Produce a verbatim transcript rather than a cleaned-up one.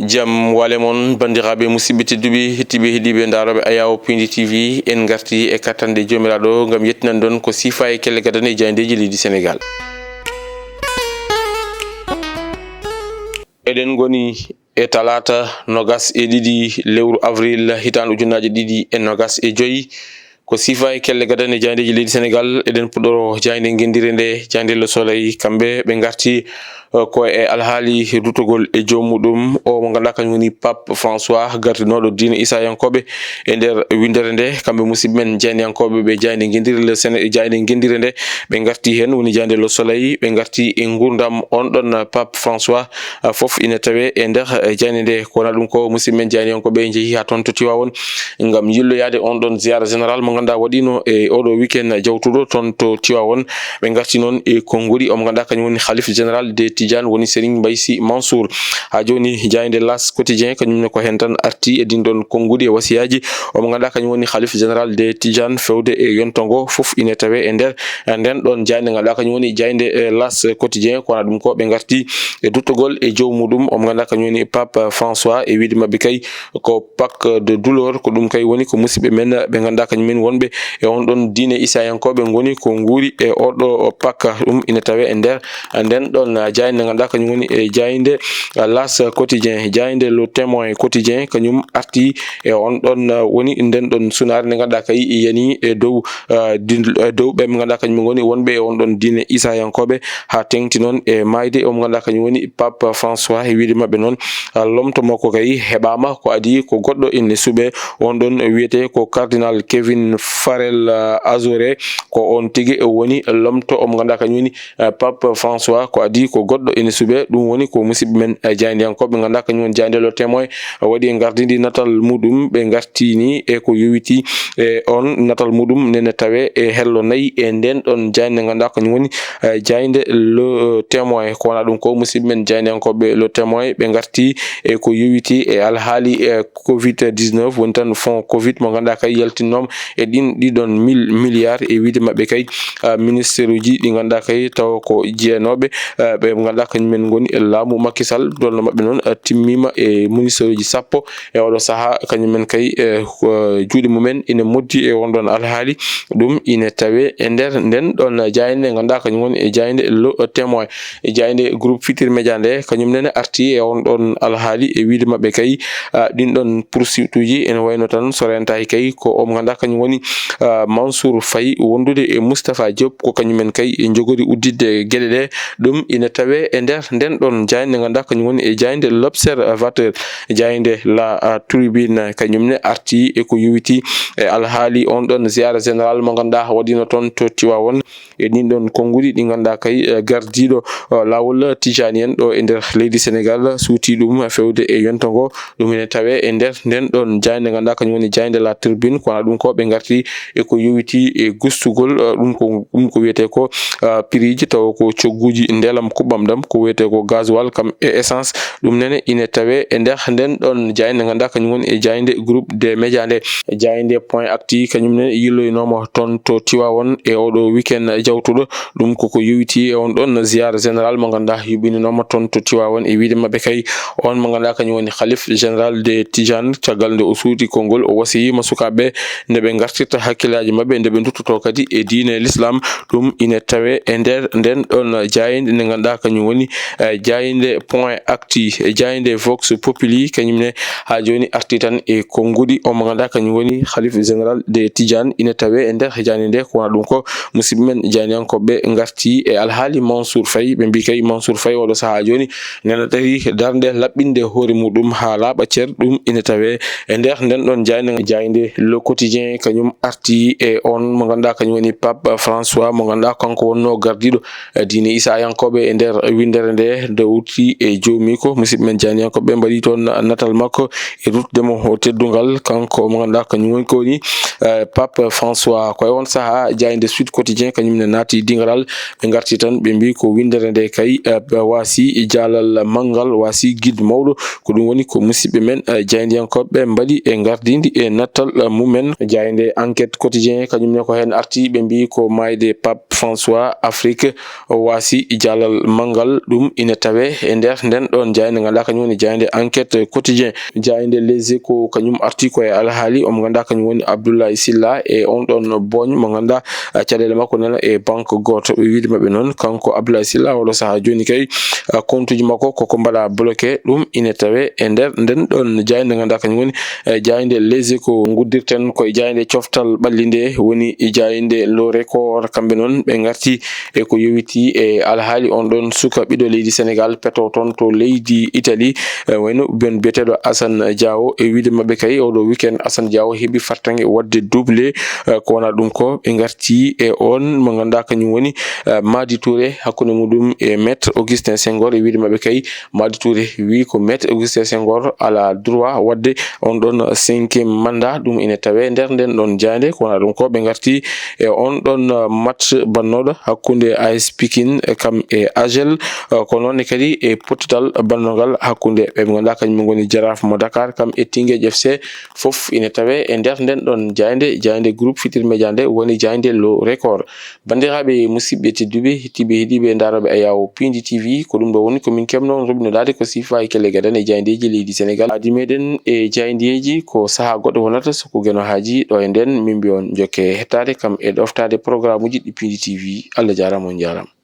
Jam wale mon, banndiraaɓe musidɓe tedduɓe, hettiiɓe heɗiiɓe, ndaarooɓe Ayawo Pindi T V. En ngarti e kattanɗe Joomiraaɗo ngam yettinande on ko siifa e kelle gadane e jaayndeeji leydi Senegaal. Eɗen ngoni e talaata nogas e ɗiɗi lewru avril, hitaande ujunaaji ɗiɗi e nogas e joyi. Ko siifa e kelle gadane e jaayndeeji leydi Senegaal, eɗen puɗɗoro jaaynde ngenndire nde, jaaynde Le Soleil. Kamɓe ɓe ngarti, eh, ko e alhaali rutugol e joom muɗum o mo ngannduɗaa kañum woni Pape François, gartinooɗo diine Isayankooɓe. E nder winndere nde, kamɓe musidɓe men jaayndiyankooɓe ɓe jaaynde ngenndire Le Sene-, jaaynde ngenndire nde, ɓe ngarti heen, woni jaaynde Le Soleil, ɓe ngarti e nguurndam on ɗon Pape François, ah, fof ina tawee e nder, eh, jaaynde nde. Ko wonaa ɗum ko, musidɓe men jaayndiyankooɓe njehi haa toon to Tiwaawoon ngam yilloyaade on ɗon ziyaara général mo ngannduɗaa waɗiino e oɗo weekend jawtuɗo toon to Tiwaawoon. Ɓe ngarti noon e konnguɗi o mo ngannduɗaa kañum woni Khalif général de Tidiane, woni Serigne Mbaye Sy Mansour. Haa jooni, jaaynde L'As Quotidien kañum ne ko heen tan arti e ɗiin ɗon konnguɗi e wasiyaaji o mo ngannduɗaa kañum woni Khalif général de Tidiane, fewde e yonto ngo fof ina tawee e nder, eh, nden ɗon jaaynde ngannduɗaa kañum woni jaaynde, eh, L'As Quotidien. Ko wonaa ɗum ko, ɓe ngarti e duttugol e joom muɗum o mo ngannduɗaa kañum woni Pape François, e wiyde maɓɓe kay ko Pack de douleur. Ko ɗum kay woni ko musidɓe men ɓe ngannduɗaa kañum men wonɓe e on ɗon diine Isayankooɓe ngoni ko nguuri e oɗo Pack. Ɗum ina tawee e nder nden ɗon jaaynde ngannduɗaa kañum woni e jaaynde L'As Quotidien, jaaynde Le Témoin Quotidien kañum arti e on ɗon, woni nden ɗon sunaare nde ngannduɗaa kay yani e dow, ah, din-, e dow ɓe ngannduɗaa kañum ngoni wonɓe e on ɗon diine Isayankooɓe, haa teŋti noon e maayde o mo ngannduɗaa kañum woni Pape François. E wiyde maɓɓe noon, ah, lomto makko kay heɓaama, ko adii ko goɗɗo ene suɓee, on ɗon wiyetee ko Cardinal Kevin Farrell, ah, Azore, ko on tigi woni lomto o mo ngannduɗaa kañum woni, ah, Pape François, ko adii ko goɗɗo ene suɓee. Ɗum woni ko musidɓe men, ah, jaayndiyankooɓe ngannduɗaa kañum woni jaaynde Le Témoin waɗi e ngardiindi natal muɗum, ɓe ngartini e ko yowitii e on natal muɗum nene tawee e hello nayi e nden ɗon jaaynde ngannduɗaa kañum woni, eh, jaaynde Le Témoin. Ko wonaa ɗum ko, musidɓe men jaayndiyankooɓe Le Témoin ɓe ngarti e ko yowitii e alhaali, eh, covid dix-neuf, woni tan fonds covid mo ngannduɗaa kay yaltinnooma e ɗin ɗiɗon mil milliards. E wiyde maɓɓe kay, ah, ministère uji ɗi ngannduɗaa kay tawa ko jeyanooɓe, ah, ɓe ngannduɗaa kañum men ngoni e laamu Macky Sall, dolno maɓɓe noon, ah, timmiima e ministère uji sappo. E oɗo sahaa, kañum men kay, e, ko juuɗe mumen ina moddi e on ɗon alhaali. Ɗum ina tawee e nder nden ɗon jaaynde ngannduɗaa kañum woni e jaaynde Le Témoin. E jaaynde Groupe Futurs Médias nde, kañum nene arti e on ɗon alhaali e wiyde maɓɓe kay, ah, ɗin ɗon poursuite uji ene wayno tan so rentaaki kay ko o mo ngannduɗaa kañum woni, ah, Mansour Faye wondude e Moustapha Diop, ko kañum en kay e njogori udditde geɗe ɗe. Ɗum ina tawee e nder nden ɗon jaaynde ngannduɗaa kañum woni e jaaynde L'Observateur, jaaynde La, ah, Tribune kañum ne arti e ko yowitii e alhaali on ɗon ziyaara général mo ngannduɗaa waɗiino toon to Tiwaawoon. E ɗin ɗon konnguɗi ɗi ngannduɗaa kay, eh, gardiiɗo, eh, laawol Tijaani en ɗo e nder leydi Senegaal suuti ɗum fewde e yonto ngo. Ɗum ene tawee e nder nden ɗon jaaynde ngannduɗaa kañum woni jaaynde La Tribune. Ko wonaa ɗum ko, ɓe ngarti e ko yowitii e gustugol, eh, ɗum ko, ɗum ko wiyetee ko, eh, piriiji, tawa ko cogguuji ndelam kuɓɓam ɗam, ko wiyetee ko gasoil kam e essence. Ɗum nene ine tawee e nder nden ɗon jaaynde ngannduɗaa kañum woni e jaaynde Groupe des Médias nde. Jaaynde Point Actu kañum ne yilloynooma toon to Tiwaawoon e oɗo weekend jawtuɗo. Ɗum koko yowitii e on ɗon ziyaara général mo ngannduɗaa yuɓɓininooma toon to Tiwaawoon. E wiyde maɓɓe kay, on mo ngannduɗaa kañum woni Khalif général de Tidiane, caggal nde o suuti konngol, o wasiyiima sukaaɓe nde ɓe ngartirta hakkillaaji maɓɓe, nde ɓe nduttotoo kadi e diine l'islam. Ɗum ine tawee e nder nden ɗon jaaynde nde ngannduɗaa kañum woni, eh, jaaynde Point Actu, e jaaynde Vox Populi, kañum ne haa jooni arti tan e konnguɗi o mo ngannduɗaa kañum woni Khalif général de Tidiane. Ine tawee e nder jaaynde nde. Ko wonaa ɗum ko, musidɓe men jaayndiyankooɓe ngarti e alhaali Mansour Faye. Ɓe mbii kay Mansour Faye oɗo sahaa jooni nena tawi darnde laɓɓinde hoore muɗum haa laaɓa cer. Ɗum ine tawee e nder nden ɗon jaaynde. Jaaynde Le Quotidien kañum arti e on mo ngannduɗaa kañum woni Pape François, mo ngannduɗaa kanko wonnoo gardiiɗo, eh, diine Isayankooɓe e nder winndere nde, nde wurti e joomi ko. Musidɓe men jaayndiyankooɓe mbaɗi toon natal makko e ruttude mo teddungal, kanko mo ngannduɗaa kañum woni ko woni, eh, Pape François. Ko e on sahaa jaaynde Sud Quotidien kañum ne naati dingaral, ɓe ngarti tan ɓe mbii ko winndere nde kay, eh, waasi jaalal manngal, waasi guide mawɗo. Ko ɗum woni ko musidɓe men, eh, jaayndiyankooɓe mbaɗi e ngardiindi e natal, eh, mumen. Jaaynde Enquête Quotidien kañum ne ko heen arti, ɓe mbii ko maayde Pape François, Afrique waasi jaalal manngal. Ngal ɗum ina tawee e nder nden ɗon jaaynde ngannduɗaa kañum woni jaaynde Enquête Quotidien. Jaaynde Les Échos kañum arti ko e alhaali omo ngannduɗaa kañum woni Abdoulaye Sylla e on ɗon booñ mo ngannduɗaa, ah, caɗeele makko nana e banque gooto. Ɓe wiide maɓɓe noon, kanko Abdoulaye Sylla, oɗo sahaa jooni kay, ah, kontuuji makko koko mbaɗa bloqué. Ɗum ina tawee e nder nden ɗon jaaynde ngannduɗaa kañum woni, eh, jaaynde Les Échos. Nguddirten ko e jaaynde coftal ɓalli nde woni jaaynde Le Record. Kamɓe noon ɓe ngarti e ko yowiti e alhaali on ɗon suka ɓiɗo leydi Sénégal peto toon to leydi Italie. Eh, wayno ɓen biyeteeɗo Assane Diao. E wiide maɓɓe kay, oɗo weekend Assane Diao heɓi fartaŋŋe waɗde doublé. Eh, ko wonaa ɗum ko ɓe ngarti e on mo ngannduɗaa kañum woni, eh, Madi Touré hakkunde muɗum e Maître Augustin Senghor. E wiide maɓɓe kay, Madi Touré wi ko Maître Augustin Senghor alaa droit waɗde on ɗon cinquième mandat. Ɗum ina tawee nder nden ɗon jaaynde. Ko wonaa ɗum ko ɓe ngarti e on ɗon, uh, match bannooɗo hakkunde A S Pikine, eh, kam e Agel. Uh, ko noon ne kadi e pottital bannoogal hakkunde ɓe ɓe ngannduɗaa kañum ngoni Jaraaf mo Dakar kam e Teungueth F C. Fof ina tawee e nder nden ɗon jaaynde, jaaynde Groupe Futurs Médias nde woni jaaynde Le Record. Banndiraaɓe musidɓe tedduɓe, heɗtiiɓe, heɗiiɓe, ndaarooɓe ayaawo Piindi T V, ko ɗum ɗo woni ko min keɓnoo on roɓinoɗaade ko siifa e kelle gadane e jaayndeeji leydi Senegaal. Aadi meɗen e jaayndeeji, ko sahaa goɗɗo wonata so ko Geno haaji ɗo e nden, min mbiya on njokke heɗtaade kam e ɗoftaade programuuji ɗi Piindi T V. Allah jaaraama, on njaaraama.